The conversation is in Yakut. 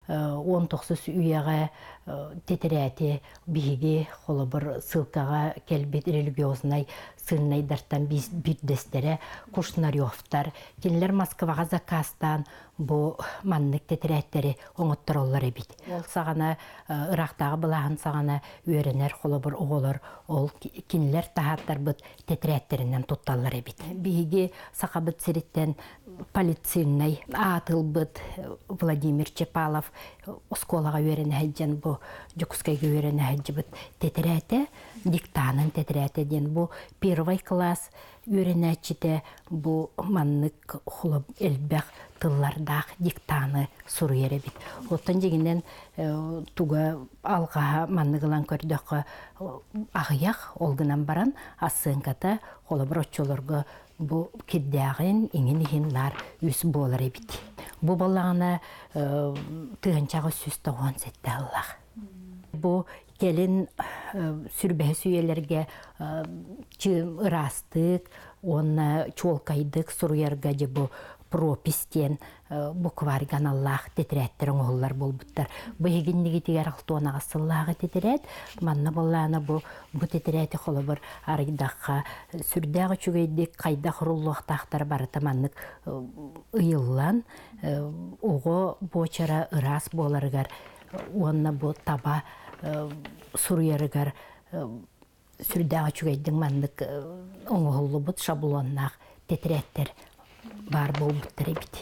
19 үйэҕэ тэтэрээти биһиги холобур ссылкаҕа кэлбит религиознай сыыннайдартан биирдэстэрэ Кушнаревтар кинилэр Москваҕа заказтаан бу маннык тэтэрээттэри оҥоттороллор эбит. Ол саҕана ыраахтааҕы былааһын саҕана үөрэнэр холобур оҕолор ол кинилэр таһааттарбыт тэтэрээттэринэн тутталлар эбит. Биһиги Сахабыт сириттэн полицейнай аат ылбыт Владимир Чепалов оскуолаҕа үөрэнэ сылдьан бу Дьокуускайга үөрэнэ сылдьыбыт тэтэрээтэ диктанын тэтэрээтэ диэн бу первый класс үөрэнээччитэ бу маннык холоб элбэх тыллардаах диктаны суруйар эбит. Оттон дьиҥинэн туга алҕаһа маннык ылан көрдөххө аҕыйах ол гынан баран ассыаҥката холобур оччолорго бу кирдээҕин иҥин иһин наар үс буолар эбит. Бу буоллаҕына 1997 сыллаах. Бу кэлин сүрбэһис үйэлэргэ ыраастык уонна чуолкайдык суруйарга дьэ бу пропись диэн букварьга аналлаах тэтэрээттэр оҥоһуллар буолбуттар. Бу иһигиннигитигэр алтуонаҕас сыллааҕы тэтэрээт. Манна буоллаана бу бу тэтэрээти холобур арыйдахха сүрдээх үчүгэйдик хайдах уруллуохтаахтара барыта маннык ыйыллан оҕо буочара ыраас буоларыгар уонна бу таба суруйарыгар сүрдээх үчүгэйдик маннык оҥоһуллубут шаблоннаах тэтэрээттэр баар буолбуттар эбит.